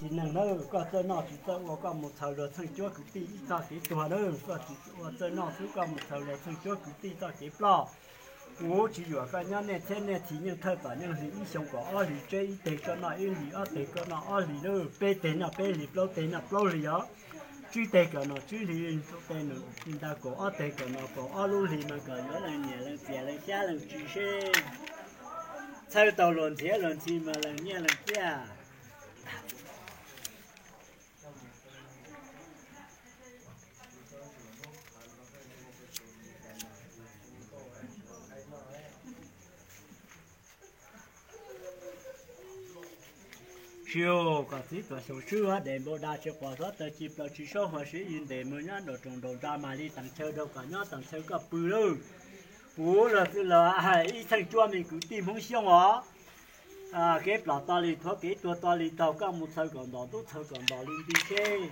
txiv neej nawb, koj txawj noj tsis txawj ua koj mus txhawj luag txheej cuab kwv tij ib txoj kev tuag nawb, koj tsis ua txawj noj xwb koj mus txhawj luag txheej cuab kwv tij txoj kev ploj. Kuv tsis yuam koj nyob nej thiab nej txiv yeej thawj tom yeej hli ib xyoo kom ob hlis tseb ib teg koj noj ib hlis ob teg koj noj ob hlis nawb, peb teg noj peb hlis plaub teg noj plaub hlis os. Tsib teg kom noj tsib hlis, rau teg nws ntag, kaum ob teg kom noj kaum ob lub hlis mas kom yuav leej niam leej txiv leej xyab leej ntxwv seb txhawj tau luag ntxhiab luag ntxhi mas leej nyiaj leej txiaj. Siv, kom txib kom xyoo swb hab des npau da tsis quas hlob taw ci plaws tsis saub hua sib yig ntes mus nyob nraum roos nraum ntsa mam li teem chaw rau kom nyob teem chaw koj pw lawm. Kuv los xwb los ib txheej cuab me kwv tij Hmoob Xyooj os. Kev plom to li thuav kev tuag to li taug, koj mus txhawj kom ntom tub txhawj kom ntom li nti seb.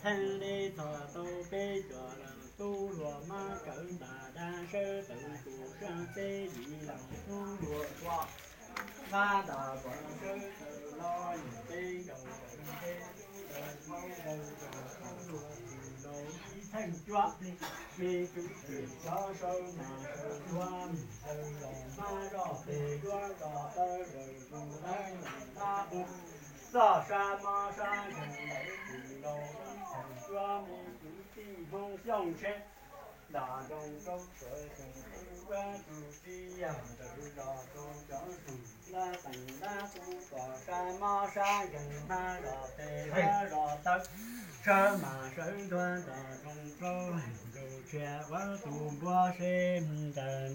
Txheej li txog tau peb cov leej tub hluas mab kawm ntas dab sawv tawm tus sab teb yim leej tub hluas tshua. Nqa ntas pov sawv tawm los yim peb nkaus peb tub ntawd Hmoob ntawd txog tub hluas tsis laus ib txheej cuab. Me kwv tij cov sawv mas sawv duab mus sawv los hmab zoj peg duab zoj tawb zaws zus lawv mus nab pug txoj sab mob sab nkeeg ntawd tsis laus ib txheej cuab. Me kwv tij Hmoob Xyooj tsheb nram nroog Roob Suav tseem pw ua tus txiv yawg ntawd los rau cov tug lab teem lab tub tom sab mob sab nkeeg hmab zoj peg duab zoj tawb sawv mas sawv ntuag nram nroog Roob Leeg Nraug Tshiab ua tus npua seb ntawd.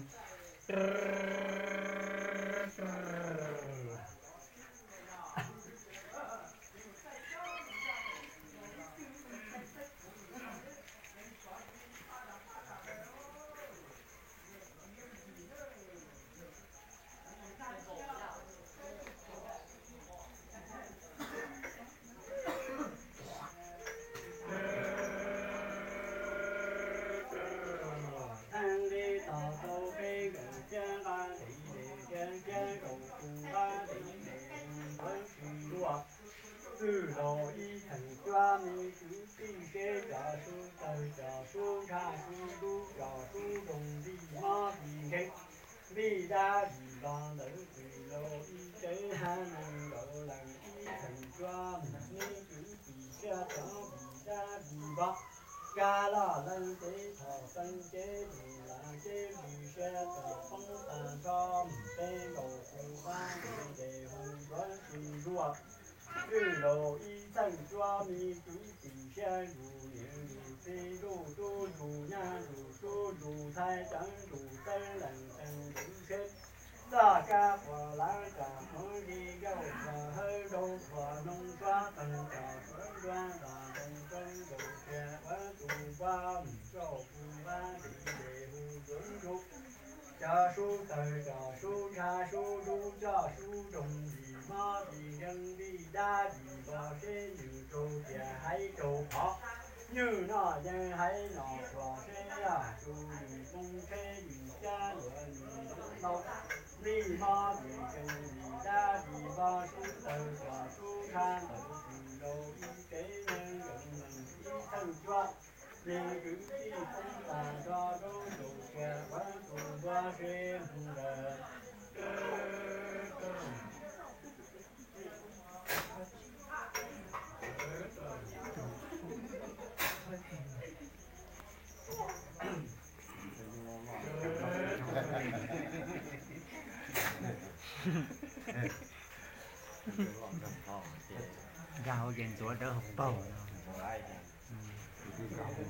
Txheej li tog tau peb nkaus thiab nqa ntiv tes thiab thiab zaum tus nqa ntiv tes hu ntuav tsis luag. Txwj laug ib txheej cuab me kwv tij seb cov sub tawg cov sub ntshai sub dub cov sub zoo vij mob vij nkeeg vij dab vij vog ntawd txwj laug ib tsev hab neeg nkaus leej ib txheej cuab me kwv tij siab cov vij dab vij vog. Kab loj leej cev thom xeeb cev lus lam cev vij siab txom poob tag nrho peb nkaus tus vab nkees ces hu ntuav tsis luag. Txwj laug ib txheej cuab me kwv tij siab zus niam zus txiv zus tub zus nyab zus sub zus ntxhais ceev zus txawj leej txheej zus seb txoj kab quas lav tsam qhuav li nkauj txog hawb nraug txog noog suav txeeg txog suav nruab nrog nroog Roob Nraug Tshiab ua tus npua mus rau tus vab nkees ces hu ntuav tsis luag. Cov sub tawg cov sub ntshai sub dub coj sub zoo vij mob vij nkeeg vij dab vij vog seb nws raug tias haiv raug phov, nws noj yeeb haiv noj tshuaj seb yog tus nws poob tsheb nws xyab luag nws ntau vij mob vij nkeeg vij dab vij vog sub tawg cov sub ntshai ntawd txwj laug ib tsev neeg nkees leej ib txheej cuab me kwv tij poob tag nrho Roob Nraug Tshiab ua tus npua seb ntawd. Nkag hauv ces ntxuav dawb hauv paug no.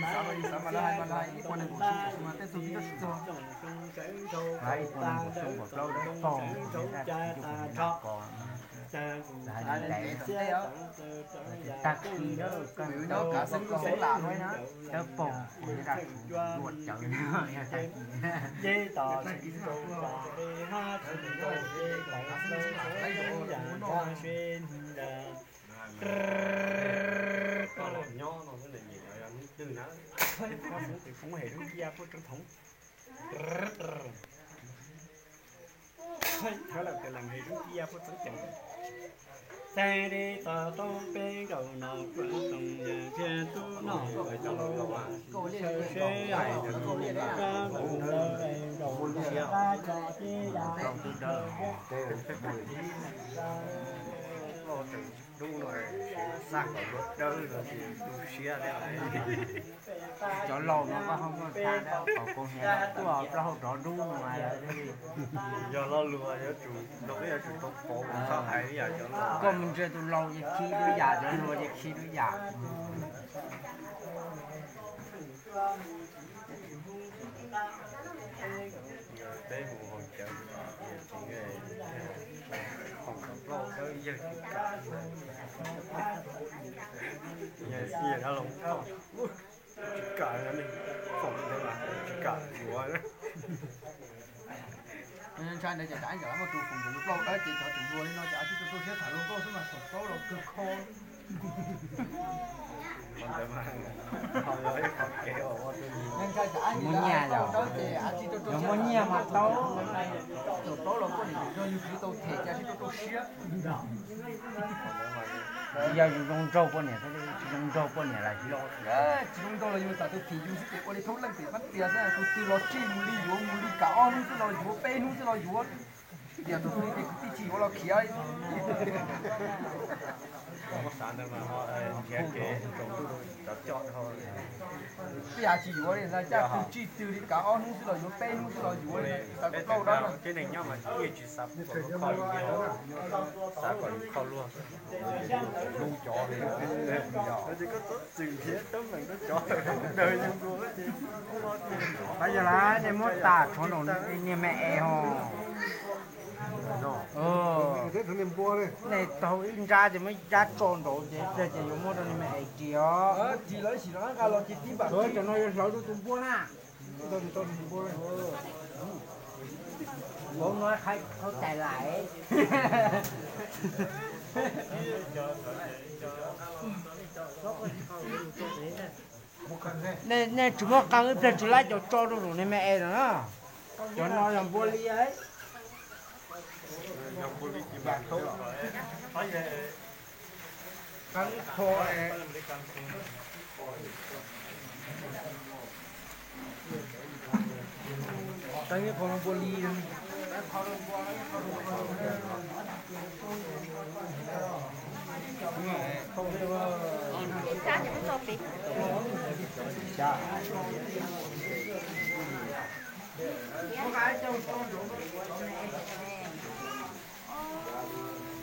xav mas xav mas lawv hais mas lawv hais ib puas nees nkaum xyoo nkaum xyoo mas tej tug tib tug xyoo, lawv hais ib puas nees nkaum xyoo nkaum plaub lawm pog, yog dab tsi yus kuj nco ko, lawv hais li ntawd. Tag kis lawm koj nyob kav xeeb lub xeeb lam no na, dawb paug, yog dab tsi luaj cawv, yog tag kis. Koj los nyob no xwb, nws nyob xeeb tes foob hem lub cia puag tseeb thoov. Thawb lawm tes lees hem lub cia puag tseeb ceem. Txais li tau tau peb nkaus no kuv toom yawg ntsia tub noj, sawv seb hais rau kuv kab nkaus ntawd qab tso tib yam. Dub no, xaj kom luag dawb no ces tu siab thiab. Cov laus no koj ho muaj txha dab qhov koob hniav tuaj plaub hau rov dub no mas lawv. Yog lo lus yuav tsum, no peb yuav tsum tau pauv txhob hais ib yam cov laus. Koj mus ntsia tus laus ces khi lub yam, cov hluas ces khi lub yam. Peb mus Tsis kam, tsis kam yuav. Ntshai ntawd ces tsam ib nkawm muaj tus foom ntawm lub plaub dawb ces cov tseem hluas li no ces a tsis rau rau siab tham luag nkauj xwb mas xoom plaub los kawg kho. Muaj nyiaj yog, yog muaj nyiaj mas tau. Xoom plaub los koj niam yug tsis tau them ces a tsis rau rau siab. Yog yus zoo nraug poj niam, tsis zoo nraug poj niam los tsis zoo. Tsis zoo nraug los yus xam tus phim yus xwb ces ua li thoob leej pem pab tias xwb, tus twg los tsij mus li yuav mus li, kav ob hnub xwb los yuav, peb hnub xwb los yuav. Tias tus twg ces kwv tij tsis yuav los khiav. Peb yav tsis yuav li, caj twg tsij twg li, kav ob hnub xwb los yuav, peb hnub xwb los yuav li, tau kauj dab. Pab yog lawm nej muab tas tshuav nraum niag me es ho. Nej taug ib nrab ces muab ib nrab tso nraud ces ib pliag ces yuav muab rau niag me es ris os. Cov no yuav hlawv rau tus npua na. Vauv no qhov cais lais. Nej tsis muab qee ib pliag tsis laib cov tso rau niag me es no na. Cov no yog npua li.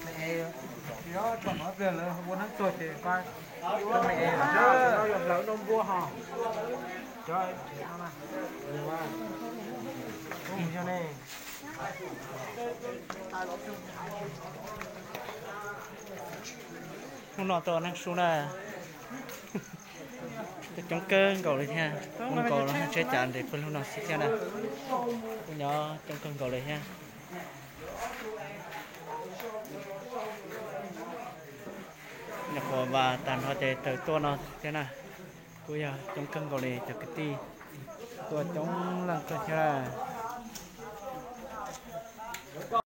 Me es, tso no ib pliag lawv ua neeb tuag ces pab me es, yog hlawv rau npua ho. Hnub no tuaj neeb su na, tuaj coob kawg nkaus li thiab, coob nkaus los tsheb cas nres pawg lug no xwb thiab na. Kuj nyob coob kawg nkaus li thiab. Nyuam qhuav vas tag nrho ces tawm tuaj no thiab na. Kuj yog coob kawg nkaus li cov kwv tij, tuaj coob leej kawg thiab na.